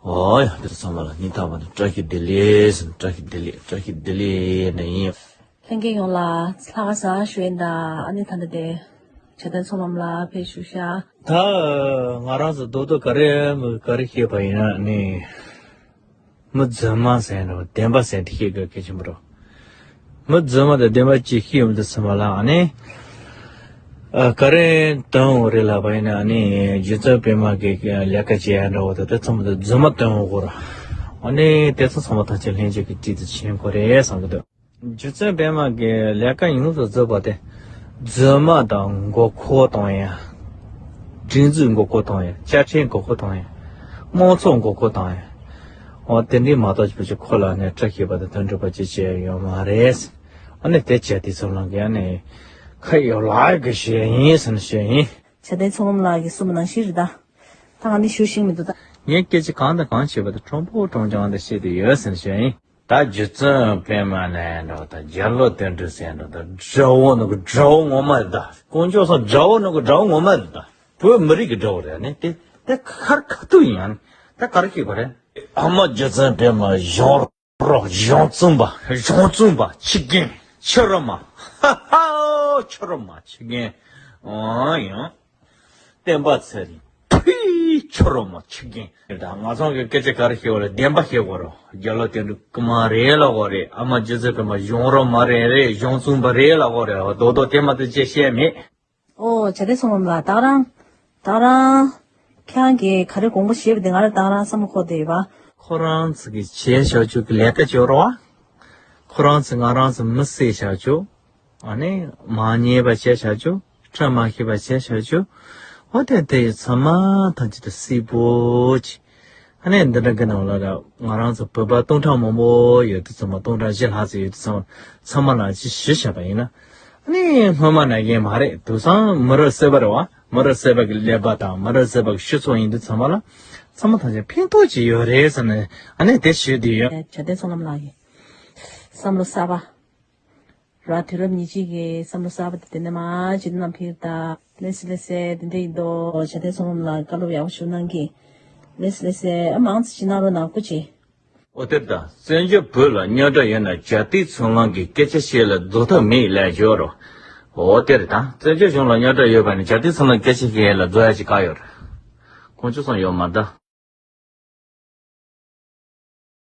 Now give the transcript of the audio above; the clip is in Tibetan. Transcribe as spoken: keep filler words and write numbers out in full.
ཨོ་ཡ། དེ་ཚང་མ་ལ་སྙིང་ཐག་པ་ནས་བཀྲ་ཤིས་བདེ་ལེགས་ཟེར། བཀྲ་ཤིས་བདེ་ལེགས། བཀྲ་ཤིས་བདེ་ལེགས་ནས་ཡིན། ལྷན་རྒྱས་ཡོངས་ལ་ལྷག་དཀར་བཟང་ཞུ་ཡིན་ད། ཨ་ནི་ད་ལྟ་དེ་བྱ་དོན་ཚོགས་ལམ་ལ་ཕེབས་ཞུ་ཤག་ད་ང་རང་ཚོ་རྡོག་རྡོག་ག་རེ་མི་ག་རེ་བཤད་པ་ཡིན་ན་ནི། མི་རྫུན་མ་ཟེར་འགྲོ་བདེན་པ་ཟེར་འདི་ཤེས་དགོས་གལ་ཆེན་པོ་རེད། མི་རྫུན་མ་དང་བདེན་པ་གཅིག་ཤེས་ཡོང་དུས་ཙམ་པ་ལ་ཨ་ནི། ཨ། ག་རེ་འདོན་འོ་རེད་ལབ་པ་ཡིན་ན་ཨ་ནི་རྗེ་བཙུན་པད་མ་གི་ལས་ཀ་བྱེད་ཡ་འདྲ་བོ་དང་དེ་ཚང་མ་དང་རྫུན་མ་འདོན་འོ་གོ་ར། ཨ་ནི་དེ་ཚོ་ཚང་མ་ཐམས་ཅད་ལྷན་སྐྱེས་ཀྱི་སྤྱི་དུ་ཕྱིན་དགོས་རེད་བསམ་གི་འདུག་རྗེ་བཙུན་པད་མ་གི་ལས་ཀ་ཡོངས་སུ་རྫོགས་པ་དེ། རྫུན་མ་དང་མགོ་སྐོར་གཏོང་ཡ། སྒྲིག་འཛུགས་མགོ་སྐོར་གཏོང་ཡ། དཔྱ་ཁྲལ་མགོ་སྐོར་གཏོང་ཡ། དམངས་གཙོ་མགོ་སྐོར་གཏོང་ཡ། འོ་དེ་འདྲའི་མ་གཏོགས་ཅིག་ཁོ་ལ་ནས་བཀྲ་ཤིས་པ་དང་དོན་འགྲུབ་པ་ཅིག་བྱས་ཡོད་མ་རེད། ཨ་ནི་དེ་བྱས་དེ་ཚོ་ལང་གི་ཨ་ནི་ཁ་ཡོད་ལག་གི་བཤད་ཡིན་ཟེར་ནས་བཤད་ཡིན། བྱ་དོན་ཚོགས་ལམ་ལགས་ཀྱིས་གསུངས་པ་ནང་བཞིན་རེད་ད། ད་ང་ནི་ཞུ་ཤེས་མི་འདུག་ད། ངས་སྐད་ཆ་གང་དང་གང་བྱས་པ་དང་ཁྲོམ་པོ་ཁྲོམ་རྐྱང་དང་བཤད་དེ་ཡོད་ཟེར་ནས་བཤད་ཡིན། ད་རྗེ་བཙུན་པད་མ་ནས་འགྲོ་ད་རྒྱ་ལོ་དོན་གྲུབ་ཟེར་འགྲོ་ད་དགྲ་བོ་ནི་གི་དགྲ་བོ་ངོ་མ་རེད་ད། དཀོན་མཆོག་གསུམ་དགྲ་བོ་ནི་གི་དགྲ་བོ་ངོ་མ་རེད་ད། བོད་མི་རིགས་ཀྱི་དགྲ་བོ་རེད་ནི་དེ་དེ་ཁར་ཁ་ཐུག་ཡིན་ཡང་ད་ག་རེ་ཤེས་དགོས་རེད། ཨ་མ་རྗེ་བཙུན་པད་མ་གཞུང་རོགས་གཞུང་བཙུན་པ་གཞུང་བཙུན་པ་ཁྱི་རྒན་ཁྱི་རོ་མ། ཧ་ཧ། ཁྱི་རོ་མ་ཁྱི་རྒན། ཨོ་ཡང་། བསྟན་པ་ཚེ་རིང་། ཕི། ཁྱོད་རོ་མ་ཁྱི་རྒན། ད་ང་ཚང་གི་སྐད་ཆ་ག་རེ་བཤད་དགོས་རེད། བདེན་པ་བཤད་དགོས་རེད། རྒྱ་ལོ་དོན་གྲུབ་རྐུན་མ་རེད་ལབ་དགོས་རེད། ཨ་མ་རྗེ་བཙུན་པད་མ་གཞུང་རོ་མ་རེད་རེད། གཞུང་བཙུན་པ་རེད་ལབ་དགོས་རེད། རྡོག་རྡོག་དེ་མ་གཏོགས་ཅི་བཤད་མེད། ཨོ་བྱ་དོན་ཚོགས་ལམ་ལགས་ད་རང་། ད་རང་། ཁྱེད་རང་གིས་ག་རེ་དགོངས་པ་བཞེས་པ་དེ་ང་རང་ད་རང་བསམ་བློ་འཁོར་བསྡད་ཡོད་པ། ཁོ་རང་ཚོ་གི་བྱས་བཞག་རྒྱུ་གི་ལས་ཀ་བྱེད་རོགས། ཁོ་རང་ཚོ་ང་རང་ཚོ་མི་བསད་བཞག་རྒྱུ། ཨ་ནི་མ་ཉེས་པ་བྱས་བཞག་རྒྱུ། ཁྲིམས་མ་ཤེས་པ་བྱས་བཞག་རྒྱུ། འོ་དེ་དེ་ཚང་མ་ཐམས་ཅད་དུ་སྲིད་པོ་ཅིག་ཨ་ནི་འདི་འདྲ་གི་ནང་ལ་ང་རང་ཚོ་བོད་པ་སྟོང་ཕྲག་མང་པོ་ཡོད་དུས་ཙམ་པ་སྟོང་ཕྲག་བཞི་ལྷག་ཙམ་ཡོད་དུས་ཙམ་པ་ཚང་མ་ལ་ཅི་ཞུ་བྱས་པ་ཡིན་ན། ཨ་ནི་སྔོན་མ་ན་གཞོན་མ་རེད། དེང་སང་མི་རབས་གསར་པ་རེད་བ། མི་རབས་གསར་པ་གི་ཀླད་པ་དང་མི་རབས་གསར་པ་གི་སྤྱི་ཚོགས་ཡིན་དུས་ཚང་མ་ལ་ཚང་མ་ཐམས་ཅད་ཕན་ཐོགས་ཅིག་ཡོད་རེད་བསམ་ནས་ཨ་ནི་དེ་ཞུས་བསྡད་ཡོད། བྱ་དོན་ཚོགས་ལམ་ལགས་ཀྱི་བསམ་བློ་གསར་པ། ར་དུས་རབས་ཉེར་གཅིག་གི་བསམ་བློ་གསར་པ་དེ་དེ་ནས་མ་ཇི་ལྟར་ནམ་ཕེབས་ད། ལེ་སི་ལེ་སི་དེ་འདྲ་ཡིན་དོ། བྱ་དོན་ཚོགས་ལམ་ལ་བཀའ་སློབ་ཡག་པོ་ཞུ་གནང་གི། ལེ་སི་ལེ་སི་ཨ་མང་ཙམ་ཅིག་གནང་རོགས་གནང་སྐུ་མཁྱེན། ཨོ་དེར་དང་བཙན་བྱོལ་བོད་ལ་རྙོག་དྲ་ཡོད་ན་རྒྱ་སྟེགས་ཚོང་ལམ་གྱི་སྐད་ཆ་བཤད་ལ་རྫོགས་ཐབས་མེད་ལབ་ཞོར་རོ། ཨོ་དེར་དང་བཙན་བྱོལ་གཞུང་ལ་རྙོག་དྲ་ཡོད་པ་ནི་རྒྱ་སྟེགས་ཚོང་ལམ་སྐད་ཆ་བཤད་ལ་རྫོགས་ཡ་ཅིག་ག་ཡོད་རེད། ཁོང་ཚོ་སོང་ཡོད་མ་རེད་ད།